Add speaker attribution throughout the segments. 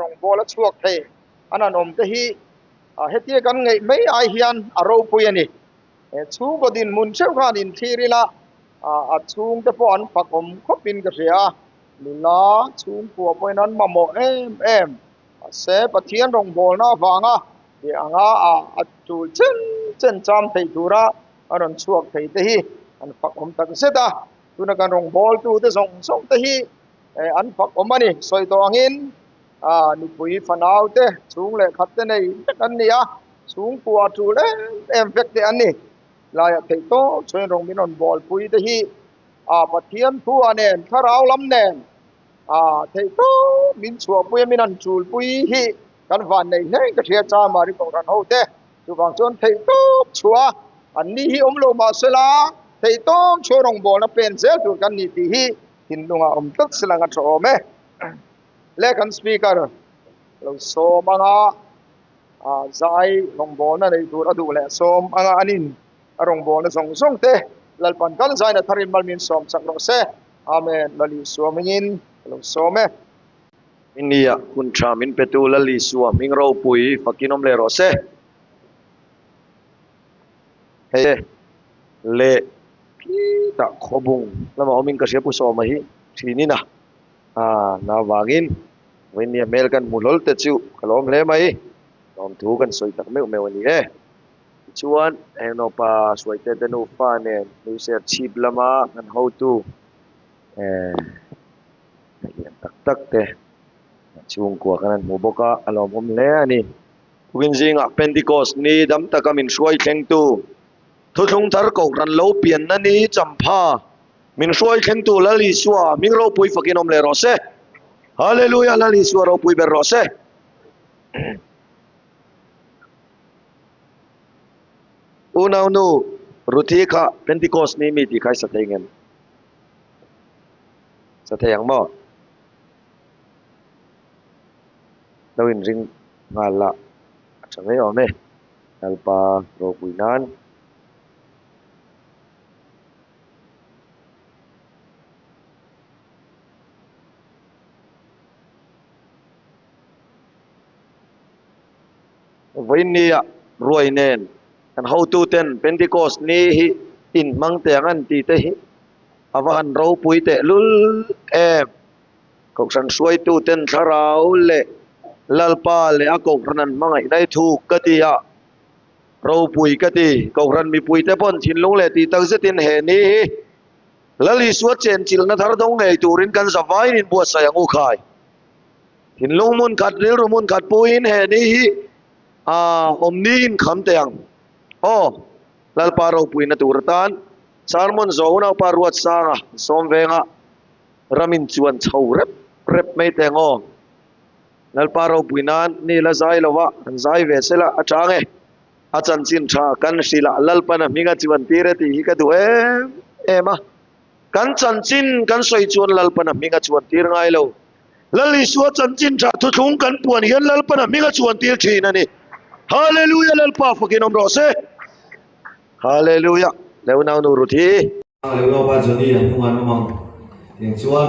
Speaker 1: Rawngbawl a chhuak thei an han awm te hi hetia kan ngaih mai ai hian a ropui a ni. Chhungkaw dinhmun theuh khan inthlir ila a chhungte pawh an fak awm khawpin ka hria a, nula chhungkua pawhin an mamawh em em. Mahse Pathian rawngbawlna avanga tih anga a tul chen chen cham theih tura a rawn chhuak thei te hi an fak awm tak zet a. Tuna kan rawngbawltute zawng zawng te hi an fak awm a ni. Sawi tawh angin nupui fanau te chhung leh khat te nei vek an ni a, chhungkua tul em em vek te an ni. Laiah theih tawp chuan rawng min rawn bawlpui te hi Pathian thua nen thlarau lam nen theih tawp min chhuahpui a min han chulpui hi kan van nei hle ka hria cha Mari Kohhran ho te. Chuvang chuan theih tawp chhuah an ni hi awm lo mahsela theih tawp chhuah rawngbawlna pen zel tur kan ni tih hi thinlungah awm tlat silang a tha awm e. Le kan speaker lo sawm anga zai rawngbawlna nei tur a duh leh sawm anga anin a rawngbawlna zawng zawng te Lalpan kan zaina tharin malmin sawm chak rawh se. Amen. Lal Isua hmingin ka lo sawm e.
Speaker 2: Nia, hun tha min petu Lal Isua hming ropui fakin awm leh rawh se. Hei leh khitah khawbung lamah awmin ka hria Pu Sawma hi thinin a, a na vangin vawinia hmel kan hmu hlawl te chu ka lawm hle mai. Lawmthu kan sawi tak meuh meuh a ni e. Tichuan, heng naupa Suaite te nufa nen Nuiser chhip lama kan hotu eh lian tak tak te chhungkua kan han hmu bawk a, a lawmawm hle a ni. Tukin zingah Pentecost ni dam taka min hruai thlengtu, Thuthlung thar Kohhran lo pianna ni champha min hruai thlengtu Lal Isua hming ropui fakin awm leh rawh se. Hallelujah Lal Isua ropui ber rawh se. Unaunu Ruthi kha Pentecost ni mi tih kha i sa thei ngem? Sa thei ang maw? Lo inring nghal la a tha mai awm e. Lalpa ropui nan. Vawiinnia ruai nen kan hotuten Pentecost ni hi inhmang teh ang an tih te hi a va han ropui teh lul em. Kohhran hruaituten thlarau leh Lalpa leh a kohhran an hmangaih na i thuk ka ti a, ropui ka ti. Kohhran mipuite pawn thinlung leh tih tak zetin he ni hi Lal Isua chenchilhna thar dawng ngei turin kan zavaiin inbuatsaih ang u khai. Thinlung hmun khat, rilru hmun khat puiin he ni hi awm ni in kham teh ang. Aw, Lalpa ropuina tur atan sermon zawh unaupa Ruatsanga sawm venga ramin chuan chho rep rep mai teh ang aw. Lalpa ropui nan ni la zai lova han zai ve sela a chang e. A chanchin tha kan hrilh a Lalpana hminga chuan tir e tih hi ka duh em em a. Kan chanchin kan sawi chuan Lalpana hminga chuan tir ngai lo. Lal Isua chanchin tha thuthlung kan puan hian Lalpana hminga chuan tir thin a ni. Hallelujah Lalpa fakin awm rawh se. Hallelujah Leunau nu Ruthi.
Speaker 3: Leunopa Johnny an hnungah an awm ang. Tiang chuan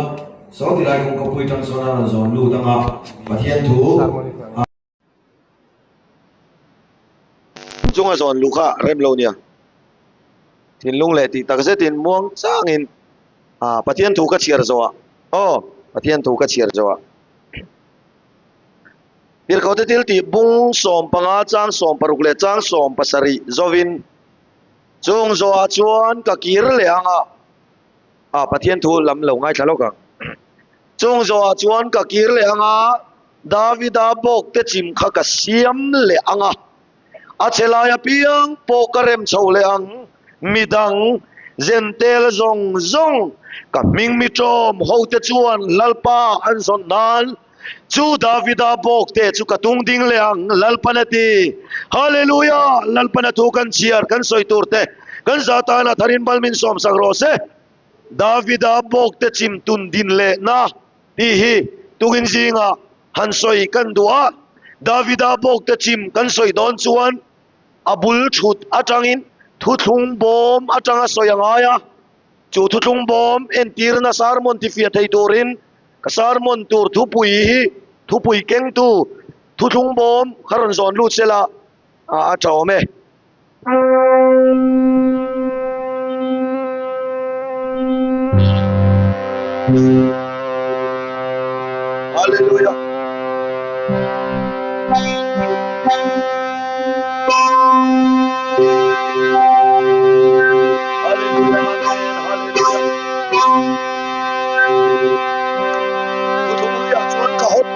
Speaker 3: saw tilai kawngka pui tang sawn a rawn zawn lut ang a, Pathian thu a.
Speaker 2: Chunga zawn luh kha rem lo nia. Thinlung leh tih tak zetin muang changin Pathian thu ka chhiar zawh ah aw Pathian thu ka chhiar zawh ah Tirhkohte thil tih bung 15 chang 16 leh chang 17 zovin chung zawh ah chuan ka kir leh ang a ah Pathian thu lam lo ngaithla lawk ang chung zawh ah chuan ka kir leh ang a Davida bawk te chim kha ka siam leh ang a A che lai apiang pawh ka rem chho leh ang, midang Zentel zawng zawng ka hming mi ṭawm hote chuan Lalpa an zawn nan chu Davida bawkte chu ka tung ding leh ang, Lalpan a ti. Hallelujah! Lalpan a thu kan chhiar kan sawi tur te kan za tana tharin bal min sawmsak rawh se. Davida bawkte chim tun din lehna tih hi tukin zingah han sawi kan duh a, Davida bawkte chim kan sawi dawn chuan a bul thut atangin thuthlung bawm atanga sawi a ngai a, chu thuthlung bawm entirna sermon tifiah thei turin ka sermon tur thupui hi. Thupui kengtu thuthlung bawm kha rawn zawn lut sela a tha awm e. Hallelujah. Hallelujah. Amen. Hallelujah. Thuthlung ah chuan ka hawt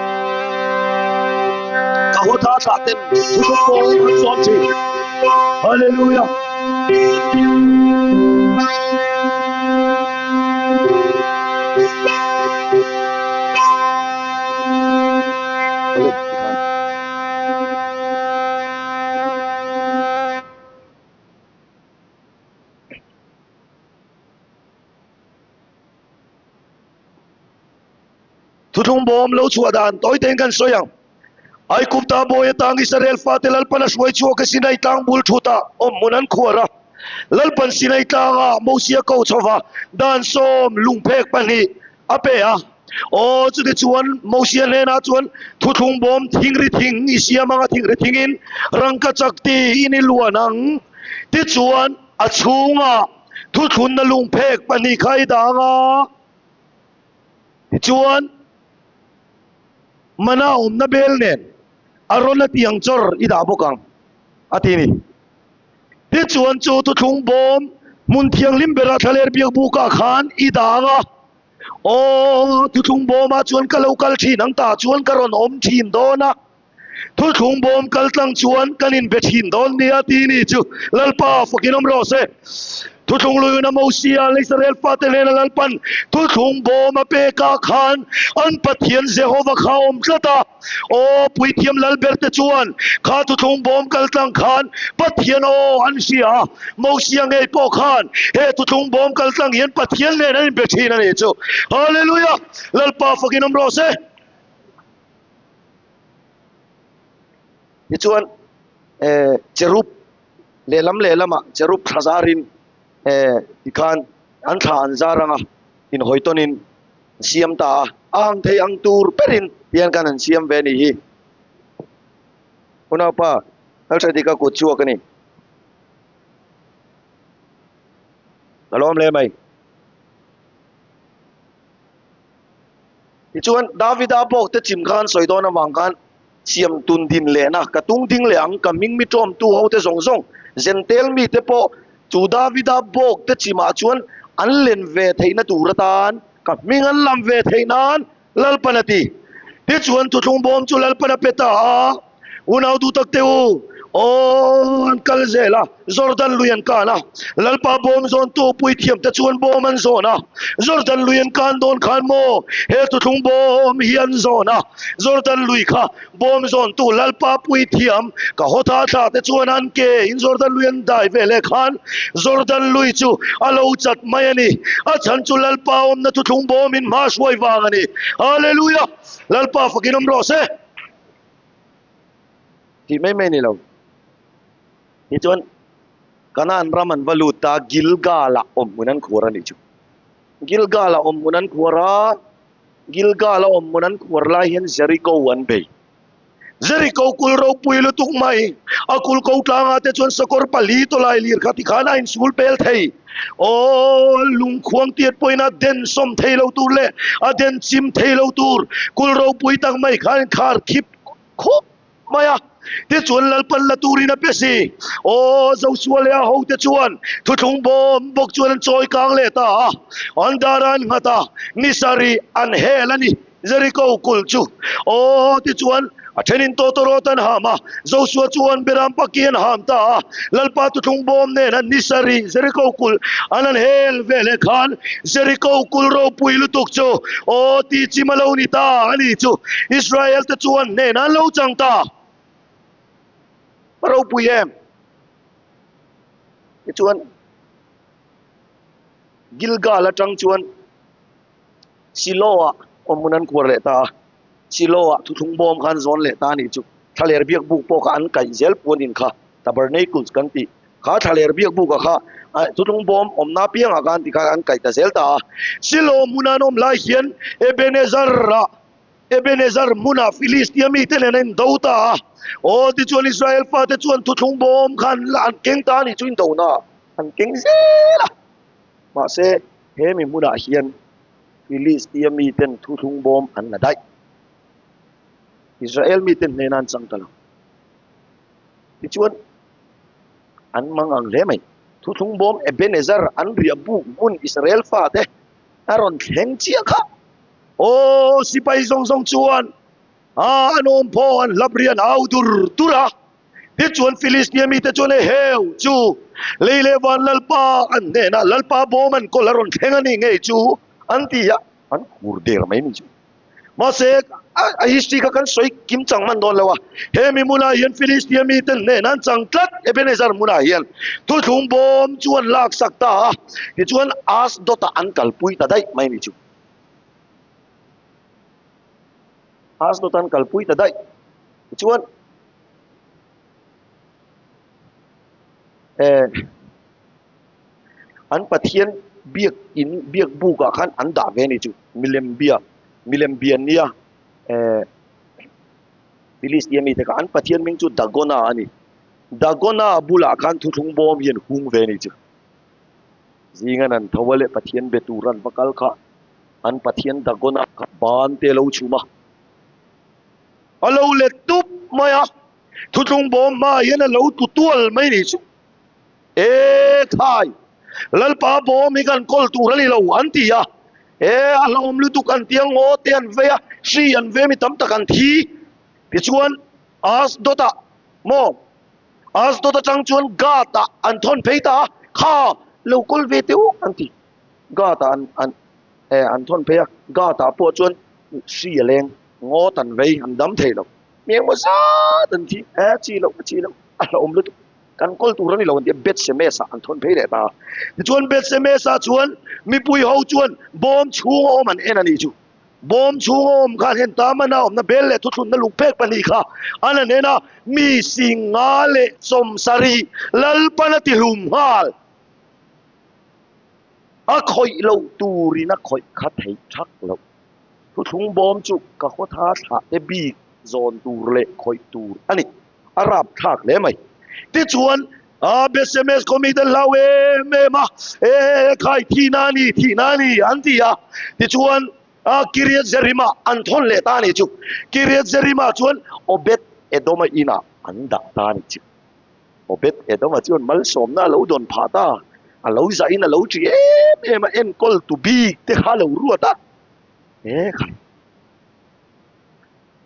Speaker 2: ka hawt a thlah ten thuthlung bawm an zawn thin. Hallelujah. Thuthlung bawm lo chhuah dan tawi tein kan sawi ang. Aigupta bawi atang Israel fate Lalpan a hruai chhuak a Sinai tlang bul thutah awm hmun an khuar a. Lalpan Sinai tlangah Mosia ko chhova dan sawm lungphek pahnih a pe a. Aw, chutichuan Mosia hnenah chuan thuthlung bawm thingri thing i siam ang a, thingri thingin rangkachak ti in i luan ang. Tichuan a chhungah thuthlunna lungphek pahnih kha i dah ang a. Tichuan, mana awmna bel nen a rawn a tiang chawr i dah bawk ang, a ti a ni. Tichuan, chu thuthlung bawm hmun thianghlim bera thlaler biak bukah khan i dah ang a, Aw, thuthlung bawmah chuan ka lo kal thin ang tah chuan ka rawn awm thin dawn a, thuthlung bawm kal tlang chuan kan inbe thin dawn nia ti ni chu Lalpa fakin awm rawh se. Thuthlung luiuna Mosia leh Israel fate hnena Lalpan thuthlung bawm a pekah khan an Pathian Jehova kha a awm tlat a. Aw, puithiam Lalberte chuan kha thuthlung bawm kal tlang khan Pathian aw an hria a. Mosia ngei pawh khan he thuthlung bawm kal tlang hian Pathian nen an inbe thin a ni chu. Hallelujah! Lalpa fakin awm rawh se. Tichuan, cherub lehlam lehlamah cherub thla zarin tikhan an thla an zar anga inhawi tawnin an siam ta a, a ang thei ang tur berin tihian khan an siam ve a nih hi. Unaupa, Lalhradika kut chhuak a ni. Ka lawm hle mai. Tichuan, Davida bawk te chim khan sawi dawn avang khan siam tun din lehna ka tung ding leh ang, ka hming mi ṭawmtu ho te zawng zawng, Zentel mite pawh chu Davida bawk te chimah chuan an len ve theihna tur atan ka hming an lam ve theih nan Lalpan a ti. Tichuan thuthlung bawm chu Lalpan a pe ta a, Unau duh tak teh u, aw an kal zel a, Jordan lui an kan a, Lalpa bawm zawntu puithiam te chuan bawm an zawn a, Jordan lui an kan dawn khan maw he thuthlung bawm hi an zawn a, Jordan lui kha bawm zawntu Lalpa puithiam ka hawtha thla te chuan an ke in Jordan lui an dai ve leh khan Jordan lui chu a lo chat mai a ni, a chhan chu Lalpa awmna thuthlung bawm in hma hruai vang a ni. Hallelujah! Lalpa fakin awm rawh se. Tih mai mai ni lo. Tichuan Kanaan ram an va lut ta, Gilgal-ah awm hmun an khuar a nih chu. Gilgal-ah awm hmun an khuar a, Gilgal-a awm hmun an khuar lai hian Jericho an bei. Jericho kul ropui lutuk mai, a kul ko tlangah te chuan sakawr pali tawlai lir kha tikhan a insul pel thei. Aw, lungkhuang tiat pawhin a den sawm thei lo tur leh a den chim thei lo tur kul ropui tak mai khan khar khip khup mai a. Tichuan Lalpan la turin a pe si. Aw, Joshua leh a hote chuan thuthlung bawm bawk chuan an chawi kang leh ta a, an dar a an nghat a, ni sarih an hel a ni. Jericho kulh chu. Aw, tichuan a thenin tawtawrawt an ham a, Joshua chuan Beram paki an ham ta a, Lalpa thuthlung bawm nen an ni sarih Jericho kulh an han hel ve leh khan Jericho kulh ropui lutuk chu aw ti chim a lo ni ta a ni chu Israel te chuan hnenah an lo chang ta. A ropui em? Tichuan Gilgal atang chuan Silo-ah awmhmun an khuar leh ta a, Silo-ah thuthlung bawm kha an zawn leh ta a nih chu. Thlaler biak buk pawh kha an kaih zel puanin kha, Tabernacles kan tih kha thlaler biak bukah kha thuthlung bawm awmna apiangah khan ti khan an kaih ta zel ta a. Silo hmuna an awm lai hian Ebenezer-ah. Ebenezer hmunah Filistia mite nen a indo ta a. Aw, tichuan Israel fate chuan thuthlung bawm kha an la an keng ta a ni chu indona an keng zel a. Mahse, he mi hmunah hian Filistia miten thuthlung bawm an la daih. Israel miten hnena an chang ta lo. Tichuan, an mang ang hle mai. Thuthlung bawm Ebenezer an riah buk hmun Israel fate a rawn thleng chiah kha. Aw, sipai zawng zawng chuan a an awm phaw an hlap rian au dur dur a. Tichuan Filistia mite chuan Eheu chu lei leh van Lalpa an hnenah Lalpa bawm an kawl a rawn thleng a ni ngei chu an ti a, an khur der mai ni chu. Mahse, a history kha kan sawi kim chang hman dawn lo a. He mi hmunah hian Filistia mite hnenah an chang tlat, Ebenezer hmunah hian thuthlung bawm chu an laksak ta a, tichuan Asdod-ah an kalpui ta daih mai ni chu. Asdod an kalpui ta daih. Tichuan, eh, an Pathian biak in biak bukah khan an dah ve a ni chu. Milem bia, milem bia nia, eh, Philistia mite kha an Pathian hming chu Dagona a ni. Dagona bulah khan thuthlung bawm hi an hung ve a ni chu. Zingan an tho a leh Pathian be tur an va kal kha an Pathian Dagona kha ban te a lo chhum a. A lo let tup mai a, thuthlung bawm hmaah hian a lo tlu tual mai ni chu. E khai! Lalpa bawm hi kan kawl tur a ni lo an ti a. E a hlauhawm lutuk an ti a, ngaw te an vei a, hri an vei mi tam tak an thi. Tichuan Asdod-ah maw Asdod atang chuan Gath-ah an thawn phei ta a, kha lo kawl ve teh u an ti. Gath-ah an an eh an thawn phei a, Gath-ah pawh chuan hri a leng, ngawt an vei, an dam thei lo. Mi engmaw zat an thi, eh chi loh a chi loh, a hlauhawm lutuk. Kan kawl tur a ni lo an ti a, Beth-semes-ah an thawn phei leh ta a. Tichuan Beth-semes-ah chuan mipui ho chuan bawm chhunga awm an en a nih chu. Bawm chhunga awm khan hen Tamana awmna bel leh thuthlunna lungpek pahnih kha an han en a, mi singa leh sawmsarih Lalpan a tihlum nghal. A khawih loh turin a khawih kha theih thak loh. Thuthlung bawm chu ka khawtha thlah te bik zawn tur leh khawih tur a ni. A rap thlak hle mai. Tichuan, a Bethshemesh khaw mite hlau em em a, E khai, thihna a ni, thihna a ni, an ti a. Tichuan, a Kiriath Jearim-ah an thawn leh ta a ni chu. Kiriath Jearim-ah chuan Obed-Edom-a inah an dah ta a ni chu. Obed-Edom-a chuan malsawmna a lo dawn phah ta, a lo zahin a lo ṭi em em a, enkawl tu bik te kha a lo ruat a. E khai.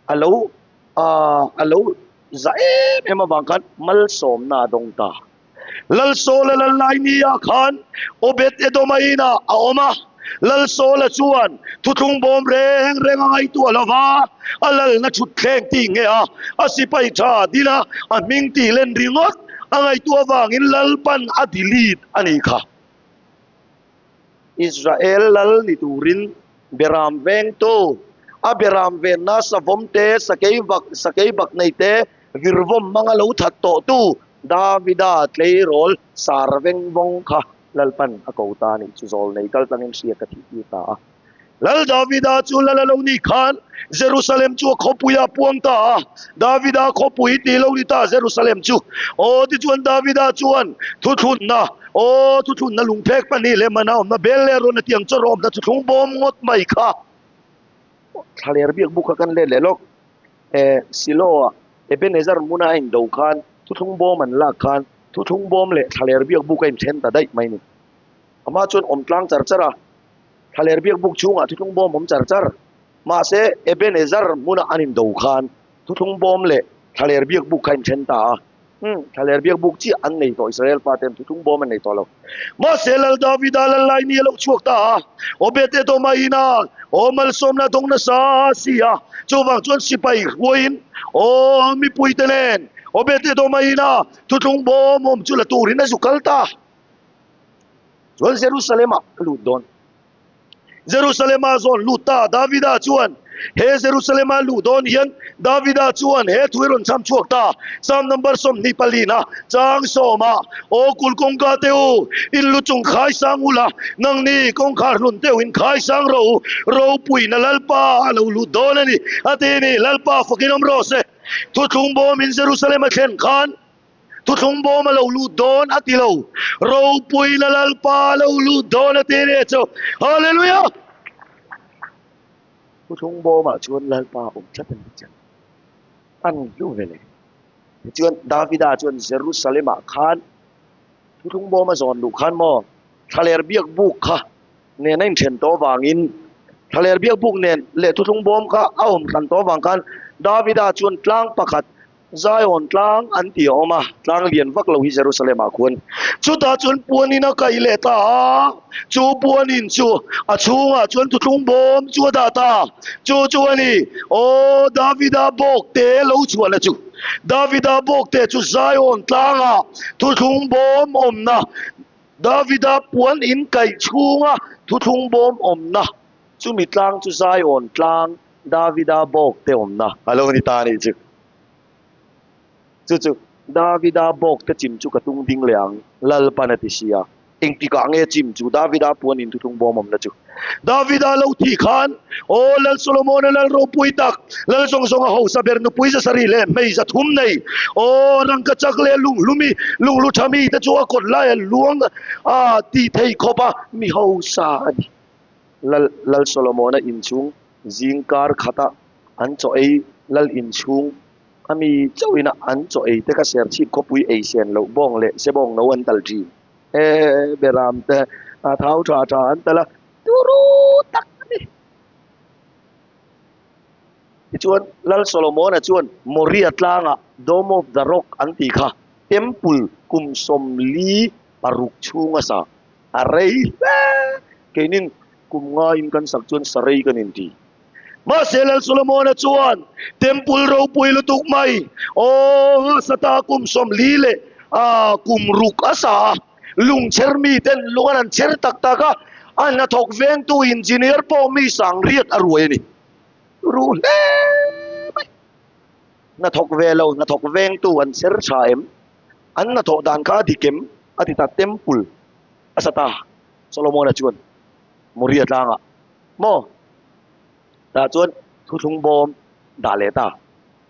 Speaker 2: A lo a lo za em em avang khan malsawmna a dawng ta. Lalsawla lal lai nia khan Obed Edoma inah a awm a, Lalsawla chuan thuthlung bawm reng reng a ngaihtuah lo va, a lalna thut thleng tih nge a, a sipai tha dil a, a hming tih len ringawt a ngaihtuah avangin Lalpan a delete a nih kha. Israel lal ni turin beram vengtu, a beram venna savawm te, sakei vak, sakei bak nei te, virvawm hmanga lo that tawhtu Davida tleirawl sar veng vawng kha Lalpan a ko ta a nih chu zawl nei kal tlangin hria ka thih tir ta a. Lal Davida chu lal a lo nih khan Jerusalem chu a khawpui a puang ta a, Davida khawpui tih lo ni ta Jerusalem chu. Aw tichuan Davida chuan thuthlunna, aw thuthlunna lungphek pahnih leh mana awmna bel leh rawn a tiang chaw rawh awmna thuthlung bawm ngawt mai kha. Thlaler biak buk kha kan let leh lawk. E Siloa Ebenezer hmuna a indo khan thuthlung bawm an lak khan thuthlung bawm leh thlaler biak buk a inthen ta daih mai ni. Amah chuan awm tlang char char a. Thlaler biak buk chhungah thuthlung bawm awm char char. Mahse, Ebenezer hmuna an indo khan thuthlung bawm leh thlaler biak buk kha inthen ta a. Umm, thlaler biak buk chiah an nei tawh, Israel pa ten thuthlung bawm an nei tawh lo. Mahse, Lal Davida lal lai ni a lo chhuak ta a, Obed-Edoma ina aw malsawmna dawng nasa a si a, chuvang chuan sipai hruaiin aw mipuite nen Obed-Edoma ina thuthlung bawm awm chu la turin a zu kal ta. Chuan Jerusalem-ah a lut dawn. Jerusalem-a zawn lut ta Davida chuan He Jerusalem-a luh dawn hian Davida chuan he thu hi rawn chham chhuak ta, Psalm number 24 na chang sawmah, Aw kul kawngka te u, in lu chung khai sang ula, nangni kawngkhar hlun te u in khai sang rawh u, ropuina Lalpa a lo lut dawn a ni, a ti ni, Lalpa fakin awm rawh se. Thuthlung bawmin Jerusalem a thlen khan thuthlung bawm a lo lut dawn a ti lo, ropuina Lalpa a lo lut dawn a ti ni chu. Hallelujah! Thuthlung bawmah chuan Lalpa awm tlat a ni che. An hlu ve le. Tichuan Davida chuan Jerusalem-ah khan thuthlung bawm a zawn luh khan maw thlaler biak buk kha nen a inthen tawh avangin thlaler biak buk nen leh thuthlung bawm kha a awm hran tawh avang khan Davida chuan tlang pakhat Zion tlang an ti a awm a, tlang lian vak lo hi Jerusalem ah khuan. Chutah chuan puanin a kaih leh ta a, chu puanin chu a chhungah chuan thuthlung bawm chu a dah ta. Chu chu a ni, Aw Davida bawk te lo chhuahna chu. Davida bawk te chu Zion tlangah thuthlung bawm awmna, Davida puan in kaih chhunga thuthlung bawm awmna, chumi tlang chu Zion tlang Davida bawk te awmna a lo ni ta a nih chu. Chu chu Davida bawk te chim chu ka tung ding leh ang, Lalpan a ti si a. Engtikah nge chim chu Davida puan in thuthlung bawm awmna chu? Davida lo thih khan, Aw Lal Solomona Lal ropui tak, Lal zawng zawnga hausa ber nupui zasarih leh hmei zathum nei, aw rangka chak leh lunghlumi, lunglu tha mi te chu a kawt laia luang a tih thei khawp a mi hausa a ni. Lal Lal Solomona inchhung zing kar khata an chaw ei Lal inchhung a mi chauhin a an chaw ei te kha serchhip khawpui ei sen loh bawng leh sebawng no an tal thin. E beram te a thau tha tha an tal a, turu tak a ni. Tichuan Lal Solomona chuan Moria tlangah Dome of the Rock an tih kha temple kum 46 chhunga sa A rei hle. Keinin kum ngaiin kan sak chuan sa rei kan inti. Mahse Lal Solomona chuan temple ropui lutuk mai, aw ngasata kum 40 leh a kum ruk a sa a, lungchher miten lung an han chher tak tak a, a hnathawk vengtu engineer pawh mi sang riat a ruai a ni. Ruh hle mai. Hnathawk ve lo, hnathawk vengtu an chher tha em? An hnathawh dan kha a dik em? A ti ta temple a sa ta Solomona chuan Moria tlangah maw tah chuan thuthlung bawm dah leh ta.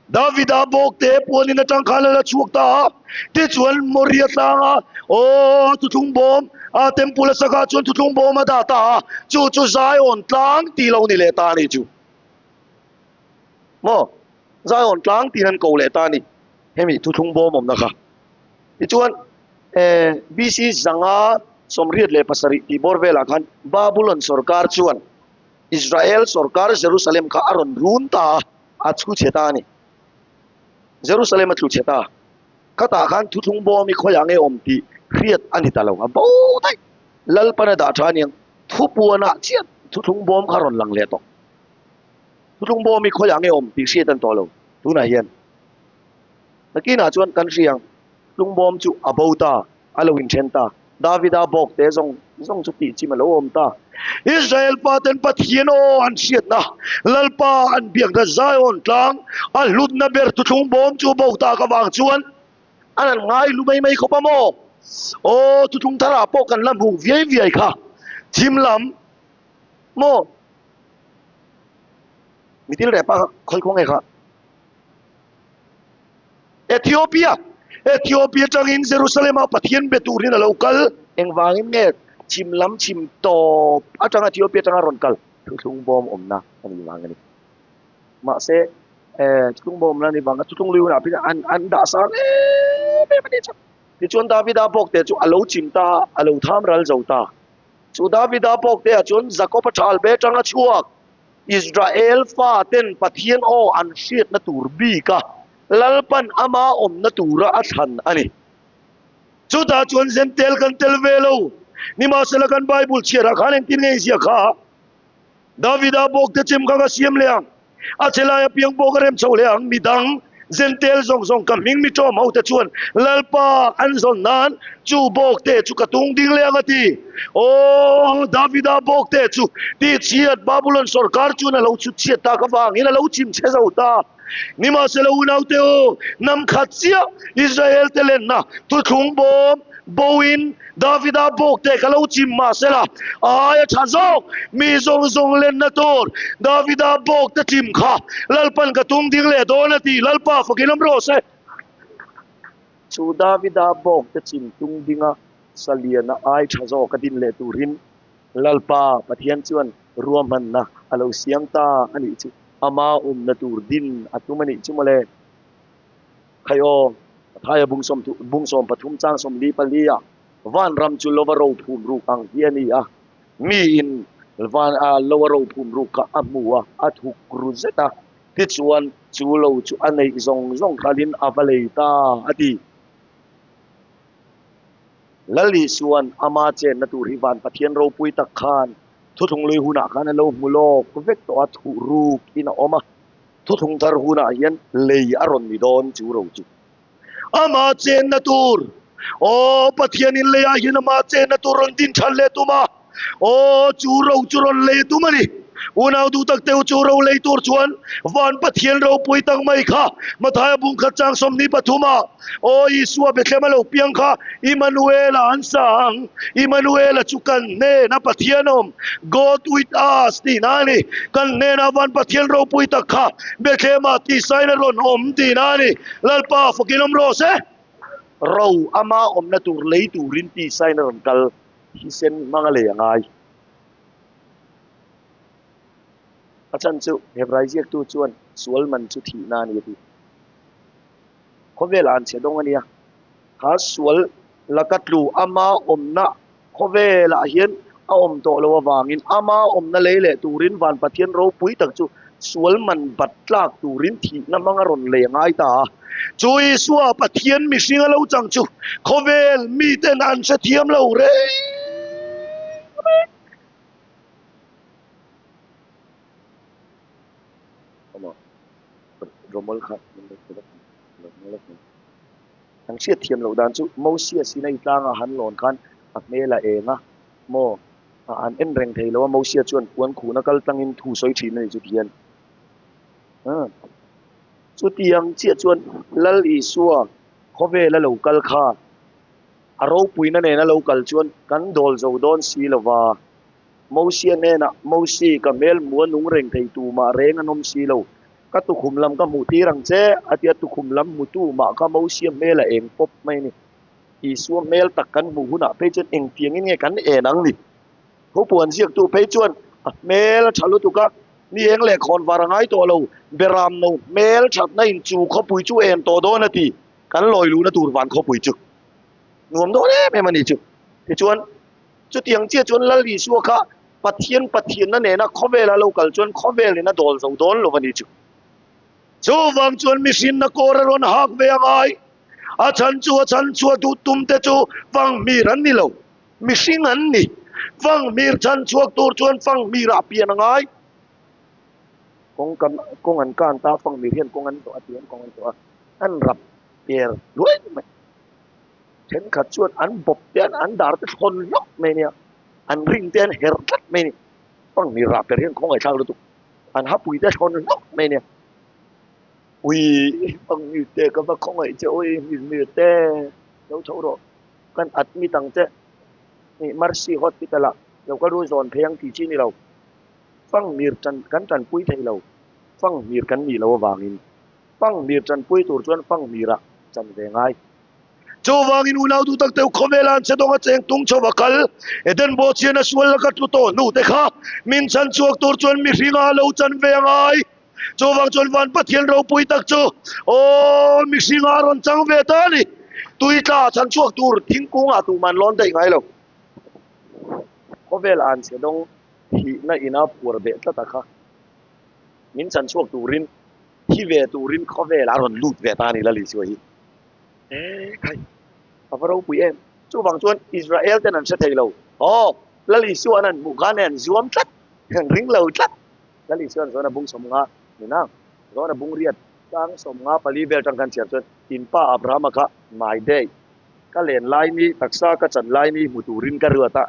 Speaker 2: Davida bawk te puanin atang khan a la chhuak ta a, tichuan Moria tlanga aw thuthlung bawm a temple a sakah chuan thuthlung bawm a dah ta a, chu chu Zion tlang tih lo ni leh ta a nih chu. Maw Zion tlang tiin an ko leh ta a ni. Hemi thuthlung bawm awmna kha. Tichuan, BC 587 tih bawr velah khan Babulon sorkar chuan Israel sorkar Jerusalem kha a rawn run ta a, a chhu chhe ta a ni. Jerusalem a tlu chhe ta. Khatah khan thuthlung bawm hi khawiah nge awm tih hriat a ni ta lo. A bo daih. Lalpan a dah tha aniang. Thupuanah chiah thuthlung bawm kha a rawn lang leh tawh. Thuthlung bawm hi khawiah nge awm tih hriat a ni tawh lo tunah hian. Nakinah chuan kan hria ang, tlungbawm chu a bo ta, a lo inthen ta. Davida bawk te zawng zawng chu tih chim a lo awm ta. Israel pa ten Pathian aw an hriatna, Lalpa an biakna Zion tlang a hlutna ber tu thlungbawm chu bo tak avang chuan an han ngai hlu mai mai khawp a maw? Aw, thuthlung tharah pawh kan la hmuh viai viai kha, thim lam maw? Mitil reh pa kha khawi khaw nge kha? Ethiopia Ethiopia tangin Jerusalem ah Pathian be turin a lo kal. Engvangin nge chhim lam chhim tawp atanga Ethiopia atanga rawn kal? Thuthlung bawm awmna a nih vang a ni. Mahse, thuthlung bawm awmna a nih vanga thuthlung lui hunah phei chuan an dah sang em em a ni chu. Tichuan Davida bawkte chu a lo chim ta a, a lo tham ral zo ta. Chu Davida bawkte-ah chuan Jakob-a thal be atanga chhuak Israel faten Pathian aw an hriatna tur bika Lalpan ama awmna tura a thlan a ni. Chutah chuan Zentel kan tel ve lo. Nimahsela kan Bible chhiarah khan engtin nge inziak kha? Davida bawkte chem kha ka siam leh ang, a che lai apiang pawh ka rem chho leh ang, midang. Zentel zawng zawng ka hming mi ṭawm hote chuan Lalpa an zawn nan chu bawkte chu ka tung ding leh ang a ti. Aw, Davida bawkte chu tihchhiat Babulon sorkar chuan a lo chhut chhiat tak avangin a lo chim chhe zo ta. Nimahsela unaute u, hnam khat chiah Israel te lenna thuthlung bawm boin Davida bawkte ka lo chim mahsela a aia tha zawk mi zawng zawng lenna tur Davida bawkte chim kha Lalpan ka tum ding leh dawn a ti, Lalpa fakin awm rawh se. Chu Davida bawkte chim tung dinga Saliana ai tha zawk a din leh turin Lalpa Pathian chuan ruahmanna a lo siam ta a nih chu. Ama awmna tur din a tum a nih chu mawle. Khai aw, Mathaia bung 13 chang 44 ah vanram chu lova ro phum ruk ang hi a ni a, miin van lova ro phum ruk kha a hmu a, a thuk ru zet a, tichuan chu lo chu a neih zawng zawng khalin a va lei ta a ti. Lal Isua'n ama chenna tur hi van Pathian ropui tak khan thuthlung lui hunah khan a lo hmu lawk vek tawh a, thuh ruk in a awm a. Thuthlung thar hunah hian lei a rawn ni dawn chu ro chu. Ama chenna tur, Aw Pathianin leiah hian ama chenna tur rawn din than leh tum a, aw chu ro chu rawn lei tum a ni. Unau duh tak teu chu ro lei tur chuan van Pathian ropui tak mai kha Mathaia bung khat chang 23 ah Aw Isua Bethlehem a lo piang kha Immanuela an sa ang. Immanuela chu kan hnena Pathian awm, God with us, tihna a ni. Kan hnena van Pathian ropui tak kha Bethlehem-ah tihsain a rawn awm tihna a ni. Lalpa fakin awm rawh se. Ro ama awmna tur lei turin tihsain a rawn kal thisen hmang a lei a ngai. A chhan chu Hebrai ziaktu chuan sual man chu thihna a ni a ti. Khawvel an chhe dawng a nia. Kha sual laka tlu ama awmna khawvelah hian a awm tawh loh avangin ama awmna lei leh turin van Pathian ropui tak chu sual man bat tlak turin thihna hmang a rawn lei a ngai ta a. Chu Isua Pathian mihring a lo chang chu khawvel miten an hrethiam lo reng reng. Romol kha An hriat thiam loh dan chu Mosia Sinai tlanga han lawn khan a hmel a eng a, maw an en reng thei lo a, Mosia chuan puan khuhna kal tlangin thu sawi thin a ni chu tihian. Chutiang chiah chuan Lal Isua khawvela lo kal kha a ropuina nena lo kal chuan kan dawl zo dawn si lova, Mosia hnenah, Mosi, ka hmel hmu a nung reng thei tu mah reng an awm si lo. Ka tukhum lam ka hmuh tir ang che, a ti a, tukhum lam hmutu mah kha Mosia hmel a eng pawp mai a ni. Isua hmel tak kan hmuh hunah phei chuan engtiangin nge kan en ang ni? Thupuan ziaktu phei chuan a hmel a tha lutuk a, ni eng leh khawn var a ngai tawh lo, Beram no hmel thatna in chu khawpui chu en tawh dawn a ti, kan lawi luhna tur van khawpui chu nuam dawn em em a ni chu. Tichuan. Chutiang chiah chuan Lal Isua kha Pathian Pathianna nena khawvela lo kal chuan khawvelin a dawl zo dawn lo a ni chu. Chuvang chuan mihrinna kawr a rawn hak ve a ngai. A chhan chu a chhan chhuah duh tum te chu fanghmir an ni lo, mihring an ni. Fanghmir chhan chhuak tur chuan fanghmir ah pian a ngai. Kawng kam kawng an kan ta fanghmir hian kawng an zawh a ti an kawng an zawh a, an rap per luai mai. Thenkhat chuan an bawp te an an dar te thlawn hlawk mai ania, an ring te an herh tlat mai a ni. Pangnir rah per hian khawngaihthlak lutuk, an hapui te thlawn hlawk mai ania. Ui pangnir te ka va khawngaih che ui mirmir te lo tho rawh kan admit ang che ih Mercy Hospital ah lo kal ru zawn phei ang tih chi ni lo. Pangnir tan kan tanpui thei lo, pangnir kan nih loh avangin pangnir tanpui tur chuan pangnir ah chan ve ngai. Chuvangin unau duh tak deuh khawvela an che dawng a cheng tung chho a kal. Eden bawhchhian a sual laka tlu tawh hnu te kha min chan chhuak tur chuan mihringa a lo chan ve a ngai. Chuvang chuan van Pathian ropui tak chu aw mihringa a rawn chang ve ta a ni. Tui tla chan chhuak tur thingkungah tuman lawn daih ngai lo. Khawvela an che dawng thihna ina phuar beh tlat a kha min chan chhuak turin thi ve turin khawvel a rawn lut ve ta a ni Lalisua hi. E khai, a va ropui em. Chuvang chuan Israel ten an hre thei lo. Aw, Lal Isua an han hmuh khan an zuam tlat, an ring lo tlat. Lal Isua an zawn a bung 50 ni nang, zawn a bung riat. Chang 54 vel tang kan chhiar chuan in pa Abrahama kha my day ka len lai ni taksa ka chan lai ni hmu turin ka ruat a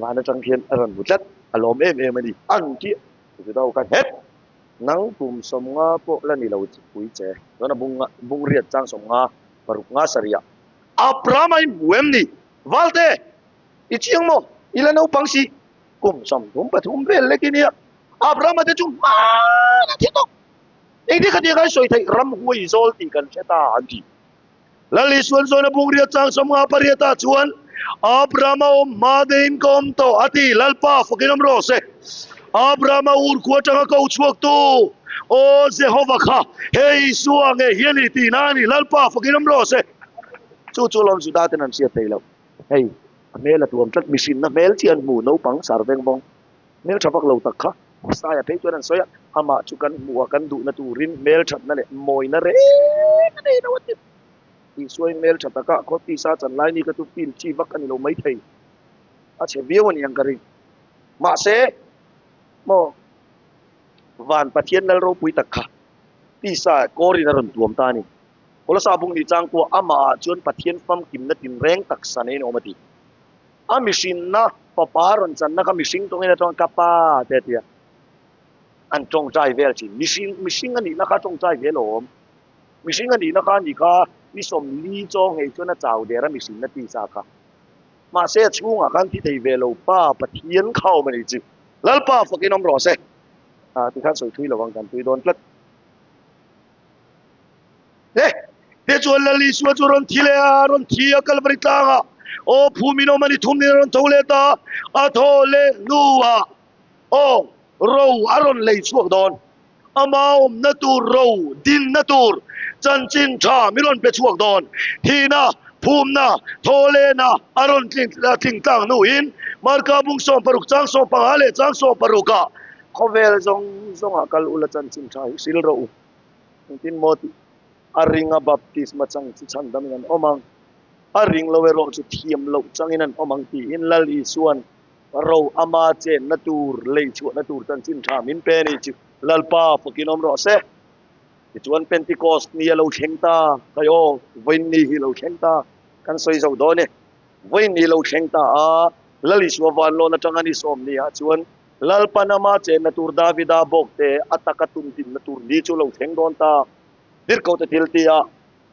Speaker 2: van atang khian a rawn hmu tlat a lawm em em a ni ang tih Juda ho khan het nang kum 50 pawh la ni lo pui che chuan a bung bung riat chang 50 paruk nga sarih ah Abrahama in hmu em ni Valte i chiang maw i la naupang si kum 33 vel lek i nia Abrahama te chu hmaan a thi tawk. Engtin kha tia kan sawi theih ramhuai zawl tih kan hre ta an ti. Lal Isuan zawn a bung riat chang 58 ah chuan Abrahama awm hma deiin ka awm tawh a ti. Lalpa fakin awm rawh se. Abrahama ur khua atanga ko chhuak tu Aw Jehova kha he Isua nge hi a ni tihna a ni. Lalpa fakin awm rawh se. Chu chu lawm Juda ten an hriat thei lo. Hei a hmel a tuam tlat mihrinna hmel chi an hmu naupang sar veng vawng. Hmel tha vak lo tak kha Saia phei chuan an sawi a, amah chu kan hmuh a kan duhna turin hmel thatna leh mawina reng a nei lo a ti. Isuain hmel tha taka khaw tisa chan lai ni kha chu feel chi vak a ni lo maithei. A chhe viau a ni ang ka ring. Mahse, maw van Pathian lal ropui tak kha tisa kawrin a rawn tuam ta a ni. Kawlasa bung ni chang pawh amah ah chuan Pathian famkimna tinreng taksa neiin a awm a ti. A mihrinna fapa rawn channa kha mihring tawngin a tawng ka pa te a ti a, an tawngtai vel thin. Mihring mihring a nihna kha tawngtai vel awm. Mihring a nihna kha a nih kha ni 40 chaw nghei chuan a chau der a mihrinna tisa kha. Mahse a chhungah khan thi thei ve lo pa Pathian kha awm a ni chi. Lalpa fakin awm rawh se. Ah tikhan sawi thui lovang kan tui dawn tlat. He te chuan Lal Isua chu rawn thi leh a, rawn thi a Kalvari tlangah aw phumin awm a ni thum nen a rawn tho leh ta, a thaw leh hnuah aw ro a rawn lei chhuak dawn. Ama awmna tur ro dinna tur chanchin tha min rawn pe chhuak dawn. Thihna, phumna, thaw lehna a rawn tling tlang hnuin Marka bung 16 chang 15 leh chang 16 ah khawvel zawng zawngah kal ula chanchin tha hi hril rawh u. Engtin maw tih a ringa baptisma chang chu chhandamin an awm ang, a ring lo erawh chu thiam loh changin an awm ang tiin Lal Isua'n ro ama chenna tur, lei chhuahna tur chanchin tha min pe a ni chu Lalpa fakin awm rawh se. Tichuan Pentecost ni a lo thleng ta, khai aw, vawiin ni hi lo thleng ta, kan sawi zo dawn e. Vawiin ni lo thleng ta a, Lal Isua vanlawn atanga ni 10 ni ah chuan Lalpan ama chenna tur Davida bawkte a taka tumtinna tur ni chu lo thleng dawn ta. Dirhkote thil ti a,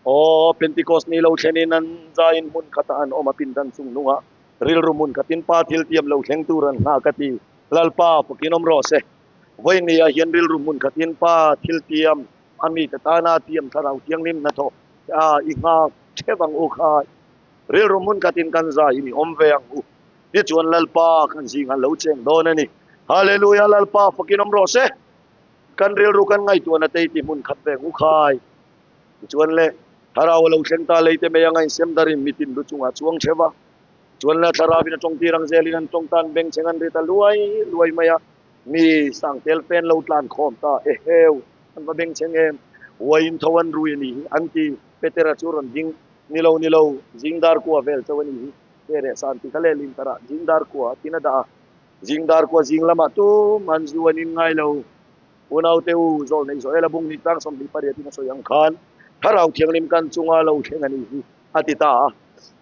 Speaker 2: Aw, Pentecost ni lo thlenin an zaiin hmun khatah an awm a, pindan chung nungah rilru hmun khatin Pa thil tiam lo thleng tur an nghah ka ti. Lalpa fakin awm rawh se. Vawiin ah hian rilru hmun khatin Pa thil tiam a mite tana tiam thlarau thianghlim hnathawh a i nghak theuh ang u khai. Rilru hmun khatin kan zaiin i awm ve ang u. Tichuan Lalpa kan zingah lo cheng dawn a ni. Hallelujah Lalpa fakin awm rawh se. Kan rilru kan ngaihtuahna te ti hmun khat veng u khai. Tichuan le thlarau a lo thleng ta lei te mai anga insem darin mitin lu chungah chuang theuh a. Chuan le thlarauin a tawng tir ang zelin an tawng tan beng cheng an ri ta luai luai mai a. Mi sang tel fen lo tlan khawm ta eheu an va beng cheng em. Uaiin tho an rui a ni hi an ti. Petera chu rawn ding ni lo ni lo zingdar kua vel chauh a ni hi. Che reh san ti kha leh lin tarah zingdar kua tin a dah a, zingdar kua zing lamah tum an zu an in ngai lo. Unaute u, zawl neih zawh ela bung ni tlang 28 in a sawi ang khan Thlarau Thianghlim kan chunga lo thleng a nih hi a ti ta a.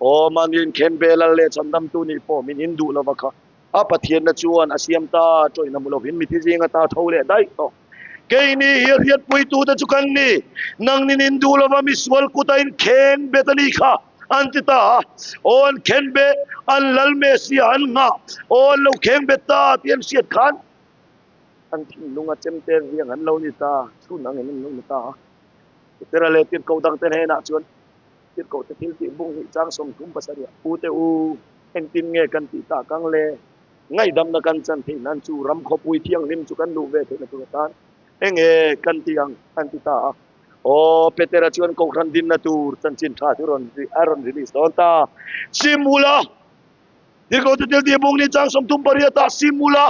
Speaker 2: Aw, mahni inkhen ve lal leh chhandamtu nih pawh min in duh lova kha a Pathianna chuan a siam ta, tawihna hmu lovin mithi zinga ta tho leh daih tawh. Keini hi hriatpuitute chu kan ni, nangnin in duh lova misual kuta inkheng bet a nih kha, an ti ta a. Aw an khen be, an lal Messia an nghah, aw an lo kheng bet ta tih an hriat khan an thinlung a chemte viang an lo ni ta, chhun angin an lo ni ta a. Petera leh tirhkoh dangte hnenah chuan tirhkohte thil tih bung hnih chang 37 Ute u, engtin nge kan tih tak ang le? Ngaihdamna kan chan theih nan chu ram khawpui thianghlim chu kan luh ve theihna tur atan enge kan ti ang an ti ta a. Aw, Petera chuan Kohhran dinna tur chanchin tha chu rawn a rawn release dawn ta. Simula! Tirhkohte thil tih bung ni chang 38 ah Simula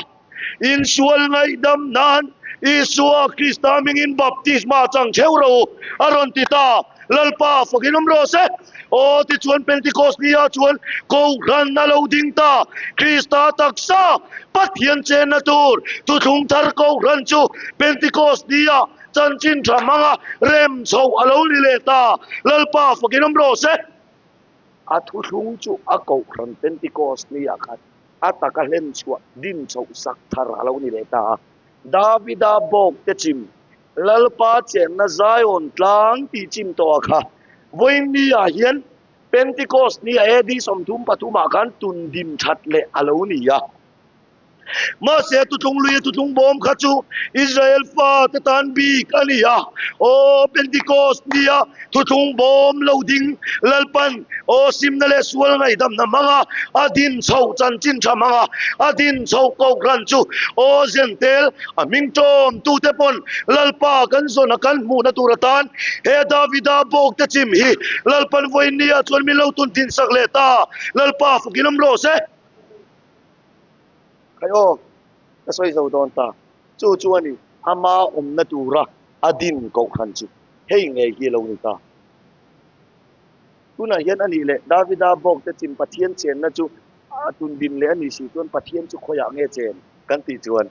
Speaker 2: insual ngaihdam nan Isua Krista hmingin baptisma chang theuh rawh u a rawn ti ta. Lalpa fakin awm rawh se. Aw, tichuan Pentecost ni ah chuan Kohhran a lo ding ta. Krista taksa Pathian chenna tur thuthlung thar Kohhran chu Pentecost ni ah Chanchin tha hmanga rem chhoh a lo ni leh ta. Lalpa fakin awm rawh se. A thuthlung chu a Kohhran Pentecost ni ah khan a taka hlen chhuah din chhoh sak thar a lo ni leh ta a. Davida bawk te chim, Lalpa chenna Zion tlang tih chim tawh a kha. Vawiin ni ah hian Pentecost ni a AD 33 ah khan tun dim that leh a lo ni a. Mahse, tutlung lui a tutlung bawm kha chu Israel fate tan bik a ni a. Aw, Pentecost nia tutlung bawm lo ding Lalpan, aw, simna leh sual ngaihdamna hmanga a din chhoh chanchin tha hmanga a din chhoh kohhran chu, aw, Zentel a hming tawm tute pawn Lalpa kan zawn a kan hmuhna tur atan he Davida bawk te chim hi Lalpan vawiin nia chuan min lo tun thin sak leh ta. Lalpa fakin awm rawh se. Khai aw, ka sawi zo dawn ta. Chu chu a ni, ama awmna tura a din kohhran chu hei ngei hi a lo ni ta. Tunah hian a nih leh Davida bawk te chim Pathian chenna chu a tun din leh a ni si chuan Pathian chu khawiah nge chen kan tih chuan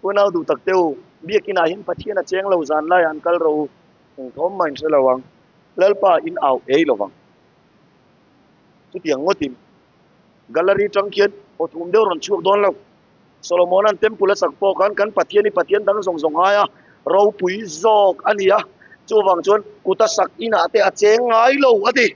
Speaker 2: unau duh tak te u, biakinah hian Pathian a cheng lo zan laiah an kal rawh u, engthawm mah in hre lo ang, Lalpa in au ei lo vang. Chutiang ngawtin Gallery tang khian aw thum deuh rawn chhuak dawn lo. Solomona'n temple a sak pawh khan kan Pathian hi Pathian dang zawng zawng aia ropui zawk a ni a, chuvang chuan kut a sak inah te a cheng ngai lo a ti.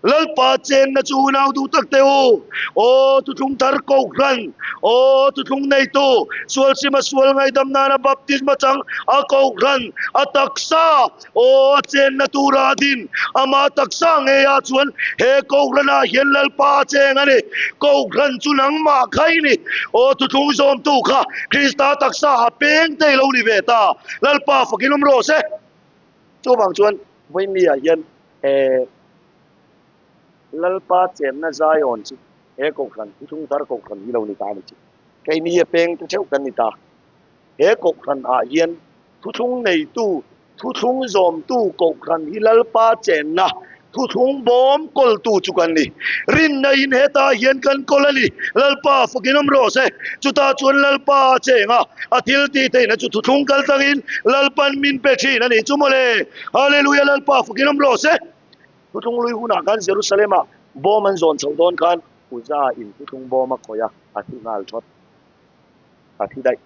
Speaker 2: Lalpa chenna chu unau duh tak teh u, aw thuthlung thar kohhran, aw thuthlung neitu, sual sima sual ngaihdam nana baptisma chang a kohhran, a taksa, Aw, a chenna tura a din, ama taksa ngeiah chuan he Kohhranah hian Lalpa a cheng a ni. Kohhran chu nangmah kha i ni. Aw, thuthlung zawmtu kha Krista taksa a peng te i lo ni ve ta. Lalpa fakin awm rawh se. Chuvang chuan Vawimiah hian he Lalpa chenna Zion chu he Kohhran, thuthlung thar Kohhran hi lo ni ta a ni chu. Keini a peng te theuh kan ni ta. He Kohhran ah hian Thuthlung neitu, thuthlung zawmtu Kohhran hi Lalpa chenna thuthlung bawm kawltu chu kan ni. Rinna in hetah hian kan kawl a ni. Lalpa fakin awm rawh se. Chutah chuan Lalpa a cheng a, a thil tih theihna chu thuthlung kal tlangin Lalpan min pe thin a ni chu mawle. Hallelujah Lalpa fakin awm rawh se. Thuthlung lui hunah khan Jerusalem-ah bawm an zawn chhoh dawn khan Uza in thuthlung bawm a khawih a, a thi nghal thawt. A thi daih.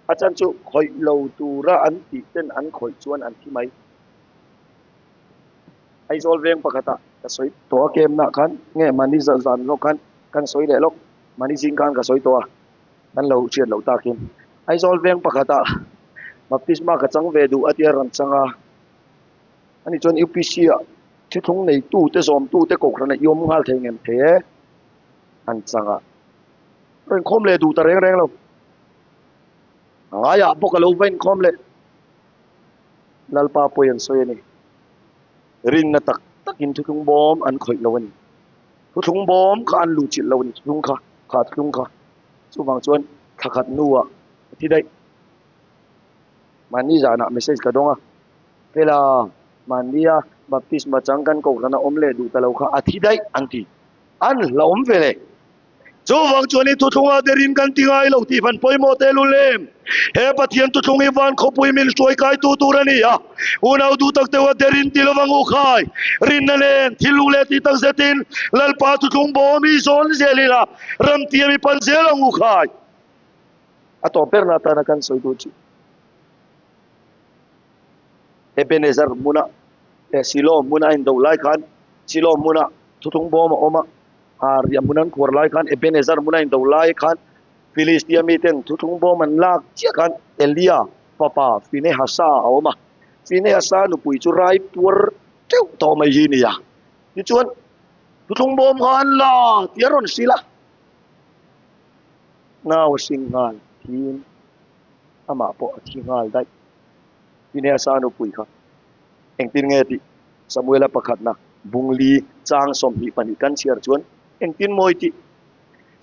Speaker 2: A chan chu khawih lo tura an tih ten an khawih chuan an thi mai. Aizawl veng pakhatah ka sawi tawh a kem nah khan nge mahni zan lawk khan kan sawi leh lawk mahni zing khan ka sawi tawh a kan lo hriat loh takin Aizawl veng pakhatah baptisma ka chang ve duh a tia rawn chang a ani chuan UPC ah thuthlung neitu te zawmtu te kohhran ah i awm nghal thei ngem thei e an chang a. Ka inkhawm leh duh ta reng reng lo. A ngaiah bawk a lo va inkhawm leh. Lalpa pawi an sawi a ni. Rinna tak takin thuthlung bawm an khawih lo a ni. Thuthlung bawm kha an luhchilh lo a ni, thuthlung kha, kha thuthlung kha. Chuvang chuan thla khat hnuah a thi daih. Mahni zanah message ka dawng a, Fela, mahnia baptisma chang kan kohhran a awm leh duh ta lo kha a thi daih an ti. An hlauhawm ve le. Chuvang chuan i thuthlunga derin kan ti ngai lo tih van pawimawh teh lul em? He Pathian thuthlung hi van khawpui min hruai kaitu tur a ni a. Unau duh tak deuha derin ti lovang u khai. Rinna nen, thil lung leh tih tak zetin Lalpa thuthlung bawm hi zawn zel ila, ramtiam i pan zel ang u khai. A tawp berna atana kan sawi duh chu Ebenezer hmuna leh Silo hmuna a indo lai khan Silo hmuna thuthlung bawm a awm a. Riah hmun an khuar lai khan Ebenezer hmun a indo lai khan Filistia miten thuthlung bawm an lak chiah khan Elia fapa Finehasa a awm a. Finehasa nupui chu rai puar teuh tawh mai hi a ni a. Tichuan thuthlung bawm kha an la tih a rawn hrilh a. Nau a hring nghal thiin amah pawh a thi nghal daih. Finehasa nupui kha engtin nge tih Samuela pakhatna Bungli chang 22 kan chhiar chuan engtin mawi tih?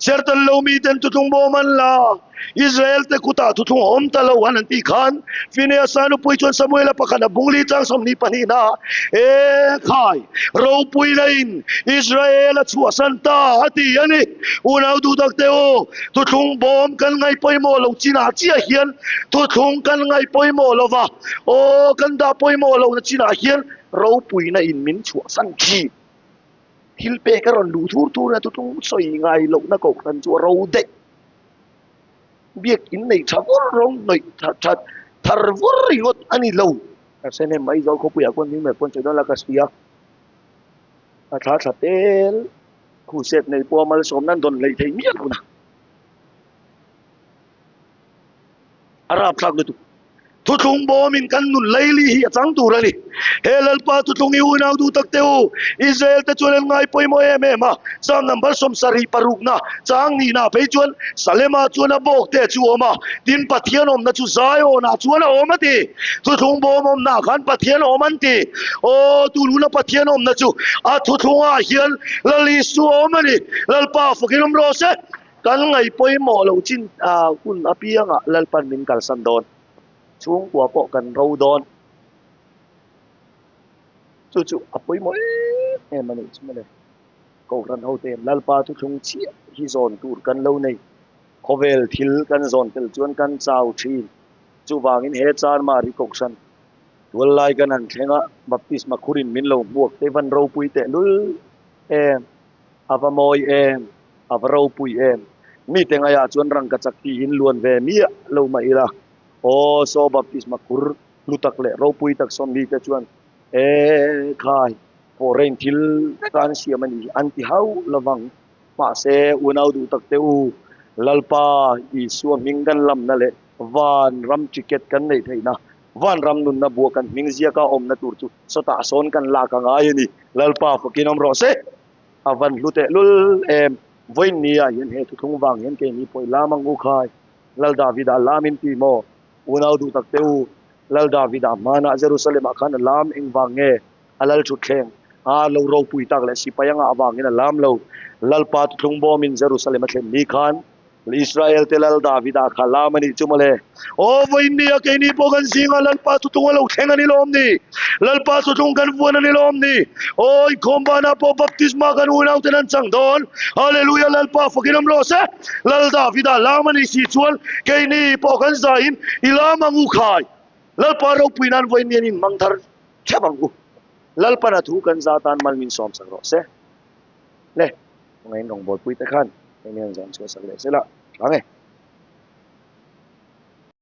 Speaker 4: Sertan lo miten thuthlung bawm an la, Israel-te kutah thuthlung a awm ta lo an han tih khan, Phineasa nupui chuan Samuela pakhat a bungli chang 22 ah, E khai, ropui lain Israel a chhuahsan ta a ti a ni. Unau duhtak te u, thuthlung bawm kan ngaih pawimawh lo chinah chiah hian thuthlung kan ngaih pawimawh lo va, aw kan dah pawimawh lohna chinah hian ropuina in min chhuahsan thin. Thil pek a rawn luh thur thur a, thuthlung sawi ngai lohna kohhran chu a ro daih. Biak in nei tha vur rawng hnawih that thar vur ringawt a ni lo. Ka hre hnem mai Aizawl khawpuiah khuan hming hmel pawn sawi dawn la ka hria. A thla thla tel khuset nei pawh a malsawm nan dawn hleih thei miah lo na. A rapthlak lutuk. Thuthlung bawmin kan nun leili hi a chang tur a ni. He Lalpa thuthlung i unau duh tak te u, Israel te chuan an ngai pawimawh em em a. Psalm number 76 na chang nihna phei chuan Salema chuan a bawk te chu awm a, tin Pathian awmna chu Zion-ah chuan a awm a ti. Thuthlung bawm awmna khan Pathian awm an ti. Aw, tunhuna Pathian awmna chu a thuthlungah hian Lal Isu a awm a ni. Lalpa fakin awm rawh se. Kan ngaih pawimawh loh chin hun apiangah Lalpan min kalsan dawn. Chhungkua pawh kan ro dawn. Chu chu a pawimawh em em a nih chu mawle. Kohhran ho te Lalpa thuthlung chiah hi zawn tur kan lo nei. Khawvel thil kan zawn tel chuan kan chau thin. Chuvangin he Charmari Kohhran tuallai kan han thleng a, Baptisma khurin min lo hmuak te van ropui tehlul em. A va mawi em? A va ropui em? Mite ngaiah chuan rangka chak tiin luan ve miah lo mah ila, aw, saw baptisma khur hlu tak leh ropui tak saw mite chuan, E khai, foreign thil veka an siam a ni hi an ti hauh lovang. Mahse, unau duh tak te u, Lalpa Isua hming kan lamna leh van ram ticket kan neih theihna, van ram nunna bua kan hming ziaka awmna tur chu sawtah sawn kan lak a ngai a ni. Lalpa fakin awm rawh se. A van hlu teh lul em. Vawiin ni ah hian he thuthlung vang hian keini pawh i lam ang u khai. Lal Davida lam in ti maw? Unau duh tak te u, Lal Davida hmanah Jerusalem ah khan a lam eng vang nge? A lal thutthleng a lo ropui tak leh sipai anga avangin a lam lo. Lalpa thuthlung bawmin Jerusalem a thlen ni khan Israel te Lal Davida kha lam a nih chu mawle. Aw vawiin ni a keini pawh kan zinga Lalpa thuthlung a lo thleng a ni lawm ni? Lalpa thuthlung kan vuan a ni lawm ni? Aw inkhawm banah pawh baptisma kan unau ten an chang dawn. Hallelujah Lalpa fakin awm rawh se. Lal Davida lam a nih si chuan keini pawh kan zaiin i lam ang u khai. Lalpa ropui nan vawiin ni an inhmang thar theuh ang u. Lalpan a thu kan za tan mal min sawm sak rawh se. Le, kawngaiin rawngbawlpui te khan hei nen zawn chhuah sak leh se la, tha nge.